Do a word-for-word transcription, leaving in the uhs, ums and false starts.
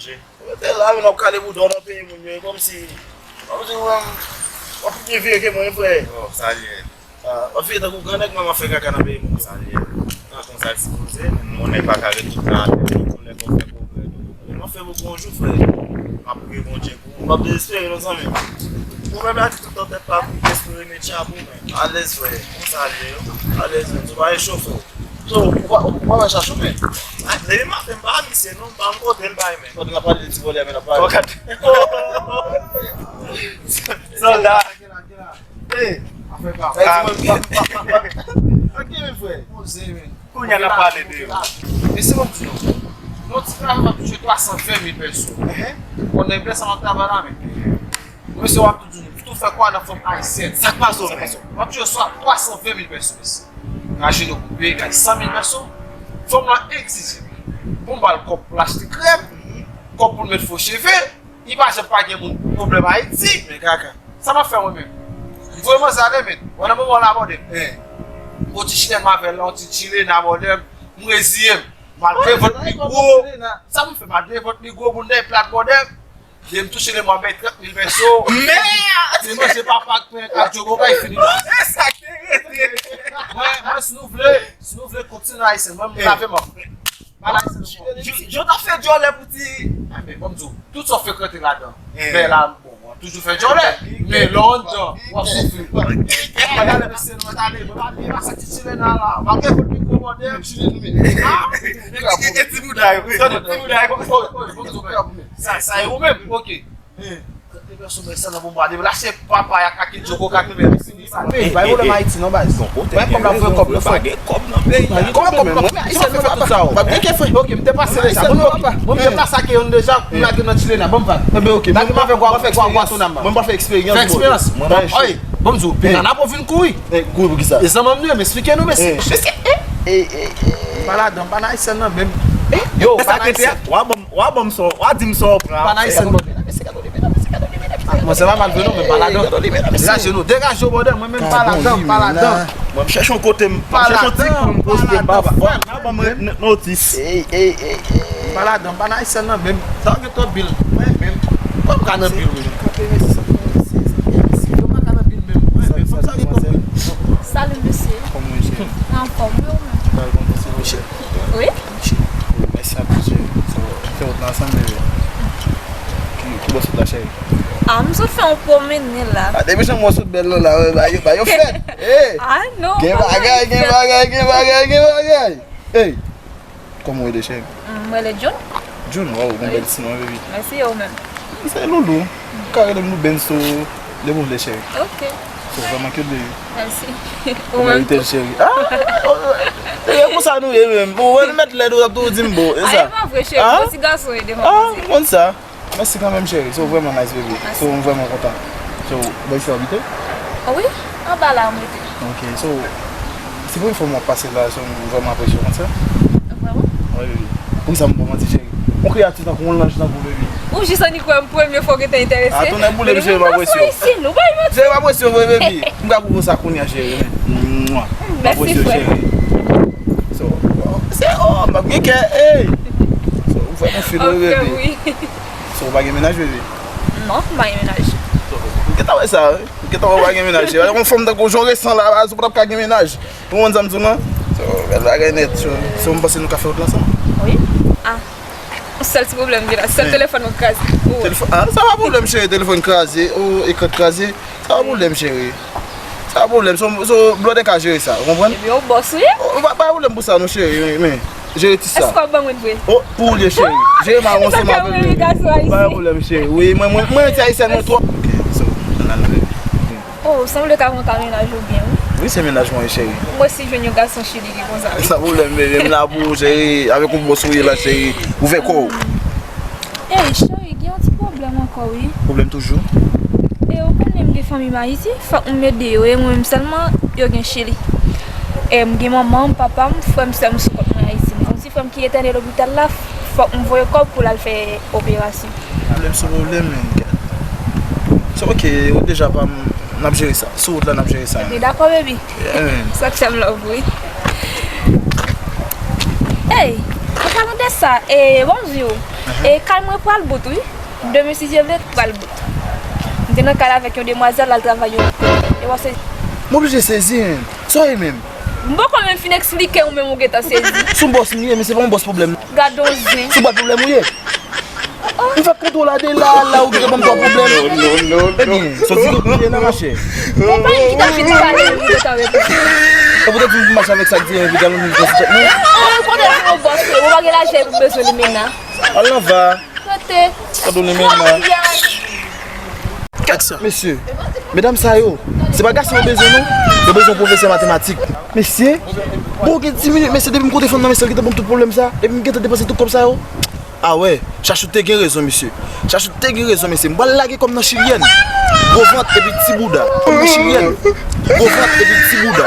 Ou rete la, men w ap kale bouda w nan peyi moun yo, e kòmsi, kòmsi w, w ap pi byen vire ke mwen, frè. Oh, sa l ye. Ah, w ap vire tankou gran nèg, mwen, m ap fè kaka nan peyi moun yo. Sa l ye. Ah, konsa l sipoze, men yon nèg pa ka ret tout tan atè, tou lè kò fè pwogrè tou. M ap fè pwogrè yon jou, frè. M ap priye Bondye pou ou. M ap dezespere, non, zanmi. Pwovèb la di tout tan tèt pa pou, espere met chapo, men. Alèz, frè. Konsa l ye, yo. Alèz, men. Tou pa e cho, frè. So, ou pa, ou pa wè sa chonmen? Ah, depi maten, m pa misye, non, m pa yon kote, m pa renmen. Pandan n ap pale de ti vòlè, men n ap pale. Sòlda. Hey, afè pa. Hey, ti mwen, pa, pa, pa, pa. Ok, men frè. Poze, men. Kounye a n ap pale de yo. Mesye, ban m di nou. Yon ti travay m ap touche twa san ven mil pèso. Bon, nan enpè sa m ap travay la, men. Mesye, w ap tou di nou, tou fè kwa nan fanm ayisyèn. Sa k pase w, men? W ap touche swa twa san ven mil pèso, mesye. Raje nou koupe, gade san mil pèso. Fanm lan egzije. Bon, m ba l kòb pou l achte krèm, kòb pou l met fo cheve. Li pa janm pa gen moun pwoblèm Ayiti. Men kaka. Sa m ap fè mwen menm? M voye manzè ale, men. Wè nan moman w la abòde m. Yon ti chilèn m avè l la, yon ti chilèn abòde m. M reziye m. Malgre vant li gwo. Sa m fè? Malgre vant li gwo, boul nèg plat bòde m. Lè m touche le mwa bay trant mil pèso. Mèd! Se manje papa k pen ak djogo kay fini. Sa k te rete. Mwen, mwen, si nou vle, si nou vle kontinye ayisyen, mwen, m lave m. Yo, yo ta fè djòlè pou ti. Enben, ban m di w, tout sa w frekwante ladan. Men la, bon, w ap toujou fè djòlè. Men lè w anndan, w ap soufri. Gade mesye nou, tande, mwen pa, mwen pa santi tire nan la. Malgre kote mikwo bòde m, tire nou, men. Ah! E ti bouda yo, tande, ti bouda yo. Sa, sa e ou menm, ok. Trant mil pèso, men sa nan bon bwa de. Lase papa y ak kake djoko kake men. Ey, bay pwoblèm Ayiti non, baz. Mwen kòb la, voye kòb, non, frè. Pa gen kòb nan peyi a. Kòman kòb, kòb? Sa fè tout sa, w ap gen kè, frè. Ok, m te pase deja. Mwen, ok, mwen, m te plase ak youn deja, m lage nan Chilena, ban m vag. Enben, ok. Lage m avèk w, w ap fè eksperyans. Mwen, m pa fè eksperyans. Fè eksperyans. Mwen pa echwe. Bon, oy, bon, m di w, Pena, n ap vin kouri. Ey, kouri pou ki sa? E zanmi m li ye, m esplike nou, mesye. Ey, ey, ey. M pa ladan, m pa nan ayisyen nan, menm. Yo, m pa nan ayisyen. W a ban m, w a ban m sa, w a di m sa w pran. M pa nan ayisyen, non. Mwen, se pa malveyan, non, men m pa ladan. Degaje nou, degaje w, brother, mwen menm m pa ladan, m pa ladan. Mwen, m chèche yon kote, m chèche yon ti kou m poste, baba. Ban mwen notis. Ey, ey, ey, ey. M pa ladan, m pa nan ayisyen, non, menm. Sa w gen twòp bil. Mwen menm. Kòm ka nan bil, wi. Kanpe, mesye, sa fè mesye, sa fè mesye. Yo pa ka nan bil menm. Mwen menm, fòk sa gen twòp bil. Salut, mesye. Kòman w ye, cheri? Anfòm, wi, ou menm? Ba l bon, mesye, mesye. Wi? Mèsi anpil, cheri. So, nou fè wout la ansanm, bebe. Ki, ki bò sot la, cheri? Ah, m sot fè yon pwomennen la. Ah, depi jan m wè w sot bèl lan la, ba yo, ba yo fèt. Ey! Ah, non, gen bagay, gen bagay, gen bagay, gen bagay. Ey! Kòman w rele, cheri? M rele June. June, waw, ou gen bèl ti non, wi, baby. Mèsi, e ou menm? M se Loulou. Ou ka rele m Loubenso, lè w vle, cheri. Ok. So vrèman cute, baby. Mèsi. Ou menm tou. Ou merite l, cheri. Ah! Se konsa nou ye menm. Ou wè nou mèt lèd, ou ap tou di m bo, e sa? Ah, e pa vre, cheri. Bon ti gason, e devan. Ah, m konn sa. Mèsi kanmenm, cheri. So vrèman nice, baby. So m vrèman kontan. So, bò isi w abite? Wi, anba la m rete. Ok, so, se premye fwa m wè w pase la, so m vrèman apresye w konn sa. Vrèman? Wi, wi. Poukisa m pa manti, cheri? Yon kreyati tankou yon lanj tankou w, baby. Ou jis annik wè m premye fwa w gentan enterese. A, tonnè boule m, cheri, m apresye w. Cheri, m apresye w vre, baby. M ka pwouve w sa kounye a, cheri. Mèsi, frè. M apresye w, cheri. So, se, oh, m ap gen kè, ey. So, ou fè m fil, wi, baby. Ok, wi. So, ou pa gen mennaj, bebe? Non, m pa gen mennaj. So, m gentan wè sa, wi. M gentan wè ou pa gen mennaj. Yon fanm tankou w, jan w resan la, baz, ou pa t ap ka gen mennaj. Ou konprann sa m di w lan? So, bèl bagay nèt. So, so, m panse nou ka fè wout la ansanm. Wi. Ah. Sèl ti pwoblèm gen la, sèl telefòn mwen kraze. Telefòn, ah, sa pa pwoblèm, cheri, telefòn kraze, oh, ekran kraze. Sa pa pwoblèm, cheri. Sa pa pwoblèm. So, so, blòdè ka jere sa, ou konprann? Ebyen, ou bòs ou ye? Oh, pa, pa pwoblèm pou sa, non, cheri, men. Jere ti sa. Èske w ap ban mwen vre? Oh, pou ou l ye, cheri. Jere m ansanm avèk li. Pa gen pwoblèm, cheri. Wi, mwen, mwen, mwen, ti ayisyen, mwen twò. Ok, so, ann al, bebe. Oh, sanble ka pran ka mennaj ou byen, wi. Wi, se mennaj mwen, wi, cheri. Mwen si jwenn yon gason Chili ki konsa, wi. San pwoblèm, bebe. M la pou ou, cheri. Avèk yon bòs ou ye la, cheri. Ouvè kò w. Ey, cheri, gen yon ti pwoblèm ankò, wi. Pwoblèm toujou? E ou konnen m gen fanmi m Ayiti, fòk m ede yo, e mwen menm sèlman yo gen Chili. E m gen manman m, papa m, frè m, sè m sou kont mwen Ayiti. M gen yon ti frè m ki entène lopital la, fòk m voye kòb pou l al fè operasyon. Pwoblèm sou pwoblèm, men. So, ok, ou deja pa m, n ap jere sa. Sou wout la, n ap jere sa. Ebyen, dakò, baby. Yeah, man. Sa k fè m love, wi. Ey, an palan de sa, e, bonjou. E kay mwen pral bout, wi. Demen, si Dye vle, pral bout. M te nan kay la avèk yon demwazèl, l al travay yon lòt kote. E w ap sezi. M oblije sezi, menm. Sa w ye menm? M poko menm fin eksplike w, menm ou gentan sezi. Sou bòs m ye, men se pa yon bòs pwoblèm. Gad on zen. Sou bòs pwoblèm ou ye? M fè kontwòl la de la a la, ou gentan ban m twa pwoblèm. Ebyen, soti kote w ye la, machè. Ou pa menm ki t ap vin pale, ou gentan reponn. E poutèt ou vin mache avèk sa k di, envite m vin konsi tèt mwen. Ou konnen se yon bòs, ou pa gen lajan pou bezwen li menm nan. Al nan va. Rete. Gad on li menm nan. Aksyon. Mesye, medam sa yo, se pa gason yo bezwen non, yo bezwen pwofesè matematik. Mesye, bon, gen dis minit, mesye, depi m kote fanm nan, mesye, l gentan ban m tout pwoblèm sa, epi m gentan depanse tout kòb sa yo. A wè, Chachou te gen rezon, mesye. Chachou te gen rezon, mesye. M pral lage kòm nan chilyèn. Gwo vant epi ti bouda. Kòm nan chilyèn. Gwo vant epi ti bouda.